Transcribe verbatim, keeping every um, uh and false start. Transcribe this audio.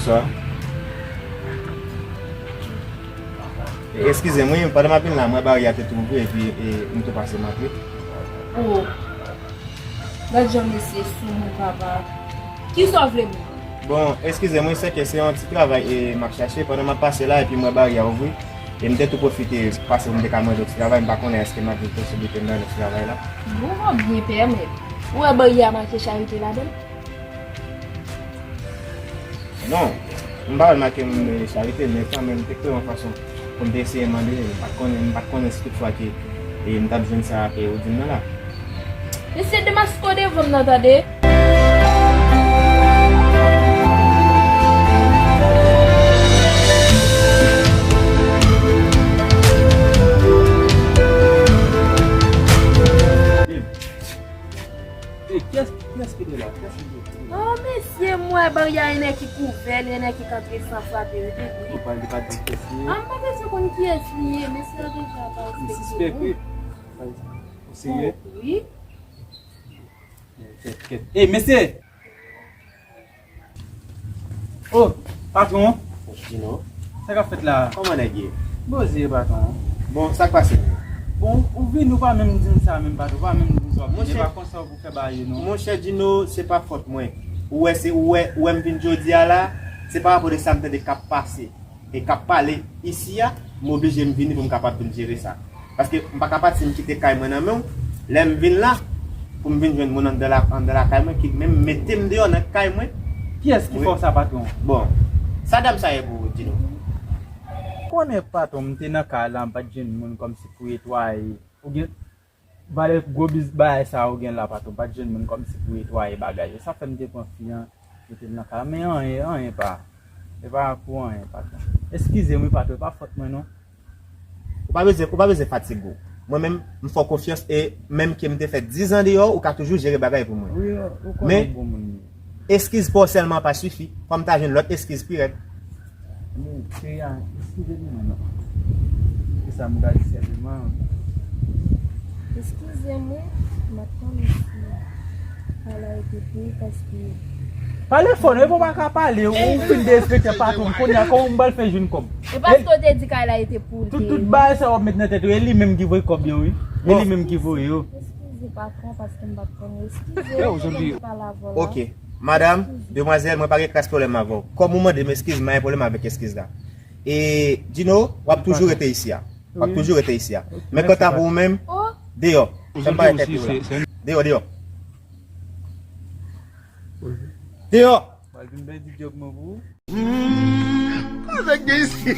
Bonswa. E, eskize m, wi, pandan m ap vin la, m wè bari a te tou ouvri epi, e, m tou pase m antre. O, gad jan mesye soumoun, papa. Kisa w vle menm? Bon, eskize m, wi, sèke se yon ti travay, e, m ap chache. Pandan m ap pase la, epi m wè bari a ouvri, e m te tou pwofite pase pou m te ka mande yon ti travay. M pa konnen èske m ap jwenn posiblite m nan yon ti travay la. Bon, w ap byen pèmèt. Ou wè bari a make charite ladan l? Non, m pa wè l make m, e, charite, men kanmenm, m te kwè yon fason pou m te eseye mande, m pa t konnen, m pa t konnen si toutfwa ke, e, m t ap jwenn sa, e, ou di m nan la. Mesye, demaske w devan m nan, tande. E, kiyès, kiyès ki te la? Kiyès ki te la? O, mesye, m wè bari a, e nèg ki kouvè l, e nèg ki k antre san frape, wi, wi. Li pa, li pa di kiyès li ye. A, m pa bezwen konn kiyès li ye, mesye yo deja pa respekte nou. M sispèk, wi. Ou serye? O, wi. Kèt, kèt. Ey, mesye! O, patwon. Dino. Sa k ap fèt la? Kòman nèg ye? Poze, patwon. Bon, sa k pase? Bon, ou vin, ou pa menm di m sa menm, patwon. Ou pa menm di m sa w ap vin. E pa konsa w pou fè bagay yo, non. Monchè Dino, se pa fòt mwen. Ou wè, se, ou wè, ou wè m vin jodi a la, se pa rapò de sa m tande k ap pase e k ap pale isi a, m oblije m vini pou m kapab vin jere sa. Paske m pa ka pati m kite kay mwen nan men w. Lè m vin la, pou m vin jwenn moun anndan la, anndan lakay mwen ki menm mete m deyò nan kay mwen. Kiyès ki fè w sa, patwon? Bon, sa dam sa ye pou ou, Dino? Konnen, patwon, m te nan kay la, m pa t jwenn moun kòmsi pou netwaye. Ou gen Valè gwo biz bagay sa ou gen la, patwon, pa t jwenn moun kòmsi pou netwaye bagay yo. Sa fè m te pran fi an, mete l nan kay la. Men anyen, anyen pa. E pa pou anyen, patwon. Eskize m, wi, patwon, e pa fòt mwen, non. Ou pa bezwen, ou pa bezwen fatige w. Mwen menm, m fè w konfyans e menm ke m te fè diz an deyò, ou ka toujou jere bagay pou mwen. Wi, ou konnen bon moun. Men, eskiz pa w sèlman pa sifi. Fò m ta jwenn lòt eskiz pi rèd. Men, cheri a, eskize m non. Se sa m ka di sèlman. Eskize m, wi, m ap tann si kay la rete pou ou paske. Pale fò non, epi w pa ka pale, ou fin derespekte patwon m, kounye a, kòman m pral fè jwenn kòb? E paske w te di kay la rete pou ou, tout, tout bagay sa w ap met nan tèt ou, e li menm ki voye kòb yo, wi. E li menm ki voye yo. Eskize patwon, paske m pa t konn. Eskize, m pa t konn pale avè w la. Ok. Madam, demwazèl, mwen pa gen kras pwoblèm avè w. Kòm ou mande m eskiz, m pa gen pwoblèm avèk eskiz la. E, Dino, w ap toujou rete isi a. W ap toujou rete isi a. Men kanta pou ou menm, deyò. Fè m parèt tèt ou la. Deyò, deyò. Deyò. Pral vin pèdi djòb mwen pou ou. Kòman nèg gen isi?